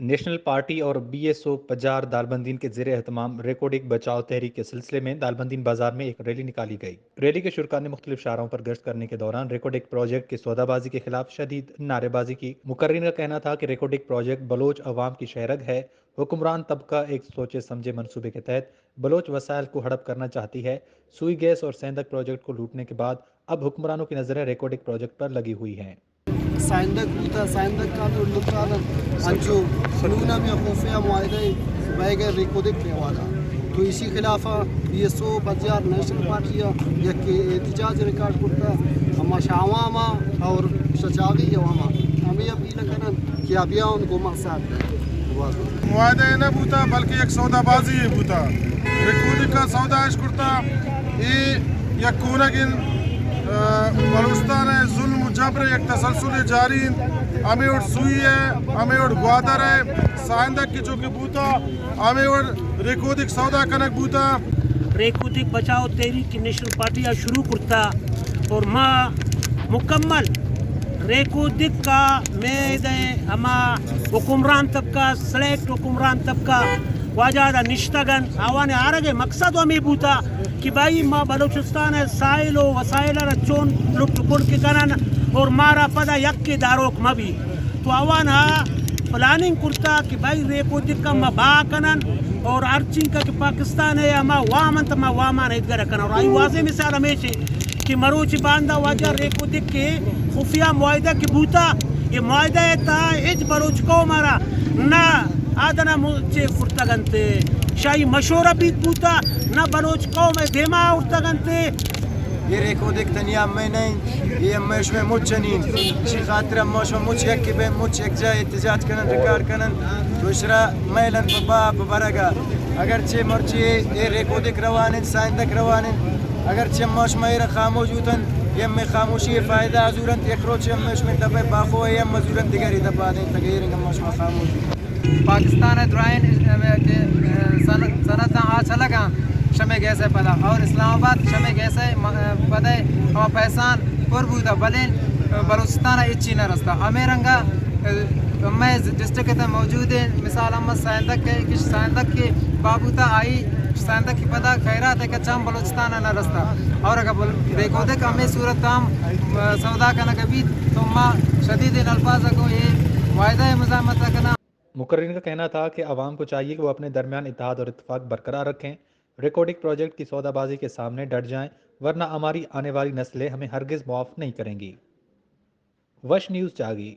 National party اور B S O پجار دالبندین کے زیر اہتمام ریکوڈک بچاؤ تحریک کے سلسلے میں دالبندین بازار میں ایک ریلی نکالی گئی۔ ریلی کے شرکا نے مختلف شاہراہوں پر گشت کرنے کے دوران ریکوڈک پروجیکٹ کی سودا بازی کے خلاف شدید نعرے بازی کی۔ مقررین کا کہنا تھا کہ ریکوڈک پروجیکٹ بلوچ عوام کی شہرگ ہے، حکمران طبقہ ایک سوچے سمجھے منصوبے کے تحت بلوچ وسائل کو ہڑپ کرنا چاہتی ہے۔ سوئی گیس اور سیندک پروجیکٹ کو لوٹنے کے بعد اب حکمرانوں کی نظریں ریکوڈک پروجیکٹ پر لگی ہوئی ہیں۔ سائندگ بوتا، سائندگ کا تو لوٹانا انچو نونا میں خفیہ معاہدہ بہ گئے ریکوڈک کے حوالہ۔ تو اسی خلاف بی ایس او پجار نیشنل پارٹی یک احتجاج ریکارڈ کرتا۔ ہما شاہ عوام اور شچاوی عوام ہمیں اپیل کرن کہ ابیا ان کو مقصد معاہدہ نہ بوتا، بلکہ یک سودا بازی ہی بوتا۔ ریکوڈک کا سودا اش کرتا۔ اے یک کونگ انت، آ، بلوچستان ء ظلم و جبر ء یک تسلسل جاری انت۔ ہمے وڑ سوئی ء، ہمے وڑ گوادر ء، سائندگ کہ چو کہ بوتا، ہمے وڑ ریکودک سودا کنگ بوتا۔ ریکودک بچاؤ تحریک نیشنل پارٹی ء شروع کرتا اور ما مکمل ریکودک کا مید ء ہما حکمران طبقہ، سلیکٹ حکمران طبقہ واجہ دا نشتگ انت۔ آوان آرگ ء مقصد ہمے بوتا کہ بھائی ما بلوچستان ء ساحل و وسائل ء را چون لٹ کنڈ کے کنن اور مارا پدا یک کے داروک مہ بی۔ تو آوان ء پلاننگ کرتا کہ بھائی ریکودک ء ما با کنن اور ہر چینکا کہ پاکستان ء ہما وام انت ما وامان ایدگر کنن۔ اور آئی واضح مثال ہمیش کہ مروچی باندا واجہ ریکودک کے خفیہ معاہدہ کہ بوتا، اے معاہدہ ء تہا ہچ بلوچ قوم ء را نہ آدنا مچے کرتگ انت، شاہی مشورہ بیت بوتا، نہ بلوچ قوم ء دیما آورتگ انت۔ اے ریکودک تنیا ہمے نہ انت، اے ہمے شمئے مچ نہ انت۔ اسی خاطر ہما شما مچ یکے بین، مچ یک جاہ احتجاج کنن، ریکارڈ کنن، تو اشرا میلن پہ با پہ برگا۔ اگرچہ مرچی اے ریکودک روان انت، سائندک روان انت، اگرچہ ہما شما ایرا خاموش بوتن، اے ہمے خاموشی فائدہ زورنت، یک روچ ہمے شمئے دپے باخو اے ہم زورنت، دگری دپا دیں تک اے رنگ ہما شما خاموش بوتن۔ پاکستان ء درائیں، ام، کہ، ام، صن-، صنعتاں آ چلگاں شمے گیس ء پدا اور اسلام آباد شمے گیس ء م-، ام، پدا ہما پیسان پر بوتا، بلے، ام، بلوچستان ء ہچی نہ رستا۔ ہمے رنگا، ام، مئے ڈسٹرکٹ ء تہ موجود ہیں، مثال ہم سائندک ء، کہ سائندک کے بابوتا آئی، سائندک کے پدا خیرات ء کہ چم بلوچستان ء نہ رستا۔ اور اگر بل-، دیکھو دیکھ ہمے صورت ہم، ام، سودا کنگ بیت تو ما شدید الفاظ کو یہ واعدہ مزاحمت کرنا۔ مقررین کا کہنا تھا کہ عوام کو چاہیے کہ وہ اپنے درمیان اتحاد اور اتفاق برقرار رکھیں، ریکوڈک پروجیکٹ کی سودا بازی کے سامنے ڈٹ جائیں، ورنہ ہماری آنے والی نسلیں ہمیں ہرگز معاف نہیں کریں گی۔ وش نیوز چاگی۔